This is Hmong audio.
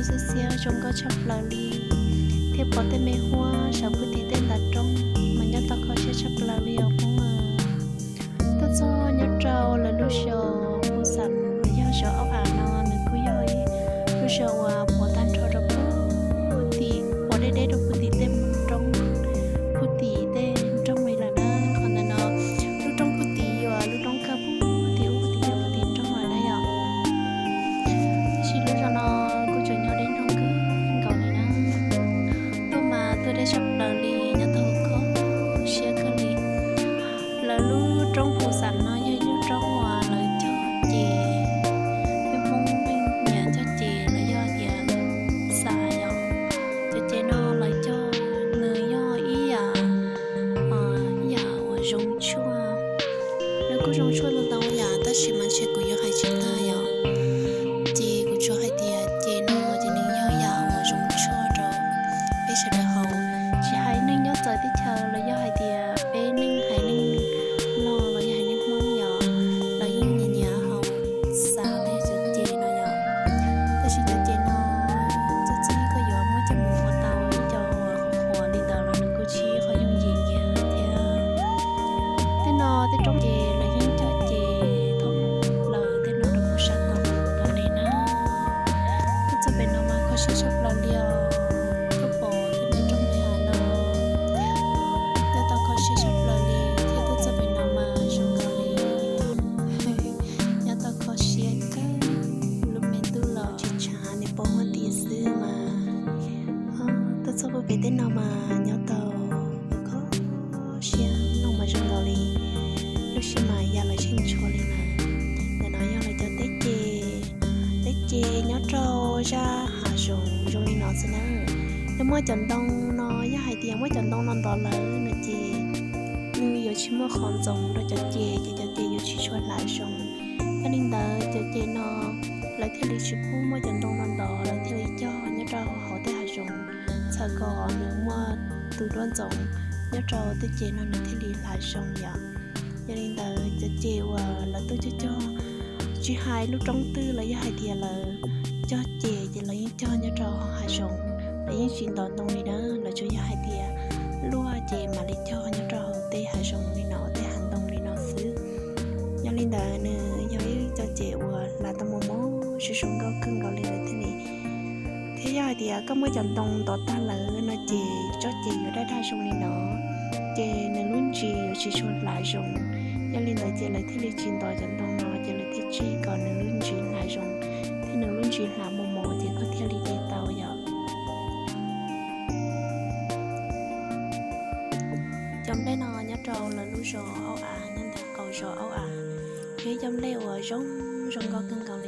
xiab xiab zoo nkauj tshaj plaws li, thiab pom tej me huab sawv puag tim tej ntav roob mas nyob tau kho siab tshaj plaws li os Hmoob. Tuaj txog nyob rau lawv lub zos Phu Xam los yog zos Aub Av no, nws kuj yog ib lub zos uas pom tag nrho rau puag tim, pom deb deb rau puag tim tej roob, puag tim tej roob li lawm na. Qhov ntawm no lub roob puag tim yog lub roob kawg puag tim ub, puag tim yog puag tim roob lawm na yom. Tab sis lub zos no kuj tseem nyob deb nrog kawg nkaus li na. Tuaj mas tuaj deb tshaj plaws li, nyob tau kho siab kawg li. Lawv lub roob Phu Xam no yog ib lub roob uas lawv cog ces, peb Hmoob yeej nyiam cog ces los yog tias xa yom. Cov ces no lawv cog nws yog ib yam, ib yam uas zoo tshuaj. Nws kuj zoo tshuaj ntau ntau yam tab sis mas ntshe kuv yuav hais tsis tag yom. Ces kuv tsuas hais tias ces no ces nws yog yam uas zoo tshuaj rau peb sawv daws haus, tsis hais neeg nyob txawv teb chaws los yog hais tias peb neeg haiv neeg Nplog los yog haiv neeg Hmoob yom, lawv yeej nyiam nyiam haus xa cov ces no yom. Tab sis cov ces no txog txij koj yuav muab coj mus ua tau ib co uas qhuav li ntawd los nws kuj tsis yog qhov yooj yim kiag thiab. Tej no tej roob ces lawv yeej cog ces thoob plaws tej no rau pem sab tod li na. Tuaj txog pem no mas kho siab tshaj plaws li os. Tuaj pom tej me roob me hav no nyob tau kho siab tshaj plaws li, thiab tuaj txog pem no mas zoo nkaus li nyob tau kho siab kawg, lub me ntuj los tsis tshav, nws poob huab tis xwb mas. Tuaj txog puag pem tej no mas nyob tau kho siab, ntuj mas zoo nkaus li lub sij mas ya lawv tsheej tshua li na. Ntawm no yog lawv cov teb ces, teb ces nyob rau zaj hav zoov zoo li no xwb na. Yog muaj cov ntoo no, yog hais tias muaj cov ntoo no ntov lawm no ces nws yuav tsis muaj qhov ntxoov rau cov ces, ces cov ces yuav tsis tshua hlav zoo. Yog li ntawd cov ces no lawv thiaj li tsis pub muaj cov ntoo no ntov, lawv thiaj li cog nyob rau hauv tej hav zoov, txhawm kom nws muaj tus duab ntxoov nyob rau tej ces no nws thiaj li hlav zoo yom. Yog li ntawd cov ces uas lawv tuaj cog cog, tsis hais lub roob twg los yog hais tias lawv cog ces, ces lawv yeej cog nyob rau hav zoov, lawv yeej tsis ntov ntoo li na, lawv tsuas yog hais tias luaj ces mam li cog nyob rau hauv tej hav zoov li no, tej hav ntoo li no xwb. Yog li ntawd nws yog ib co ces uas hlav tau mos mos zoo zoo nkauj kawg nkaus li lawm thiaj li. Thiab yog hais tias koj muab cov ntoo ntov tag lawm no ces tsob ces yuav daj daj zoo li no, ces nws lub ntsis yuav tsis tshua hlav zoo. Yog li ntawd ces lawv thiaj li tsis ntov cov ntoo no, ces lawv thiaj tseg kom nws lub ntsis hlav zoo, thiab nws lub ntsis hlav mos mos ces koj thiaj li de tau yom. Cov nplej no nyob rau lawv lub zos Aub Av, nyob ntawm qaum zos Aub Av, yog ib cov nplej uas zoo zoo nkauj kawg nkaus.